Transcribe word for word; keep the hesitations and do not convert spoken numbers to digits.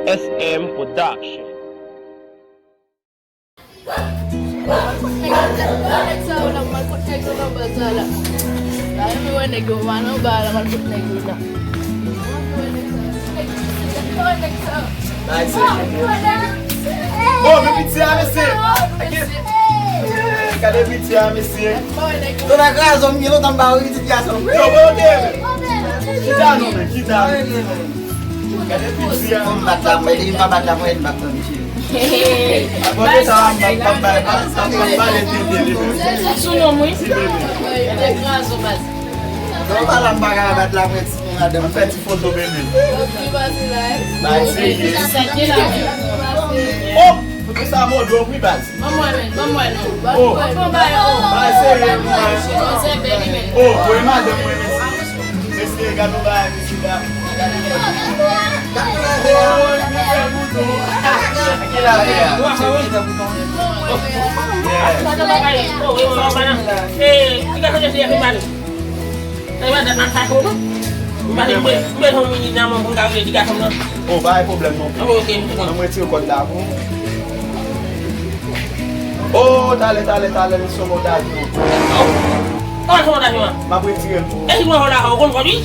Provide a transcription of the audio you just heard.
S M Production. Mwen kot nèg yo, nèg sa yo la, mwen kot nèg yo nan baz la la. Pa renmen wè nèg yo, m al anba la, mwen kot nèg yo la. Mwen wè nèg sa yo. Mwen wè nèg sa yo. Nice. Oh, mwen wè nèg sa yo. Oh, men piti a, mesye. Gade piti a, mesye. Mwen wè nèg yo. Ton a kraze m, gen lontan m pa wè pitit gason. Yo, bon, ok. Kita non, men, kita. Gade piti a. Fò m bat la, mwen, depi m pa bat la, mwen, m bat la, mesye. Apre sa, m ap, m ap, m ap, m ap, m ap pale tenten li menm. Sou non m, wi. Ti bebe. Yo te kraze w, baz. Non, pa la, m pa ka bat la, mwen, ti madanm. Fè ti foto, bebe. Ok, baz, relax. Baz, se ki. Sa ki la. Oh! Foto sa mode wi, baz. Ban m wè, men, ban m wè, non. Oh. Ban m wè, oh. Baz, serye, wi, baz. Chito, se bèl, men. Oh, mwen, madanm, mwen, mesye. Mesye, gade yon bagay, mesye, dam. Oh, pa gen pwoblèm non. An mwen retire kòd la pou ou. Oh, talè, talè, talè, li sou montaj nou. Kòman sou montaj nou an? M ap retire l pou ou. E si mwen fè w la, ou konn kòd wi?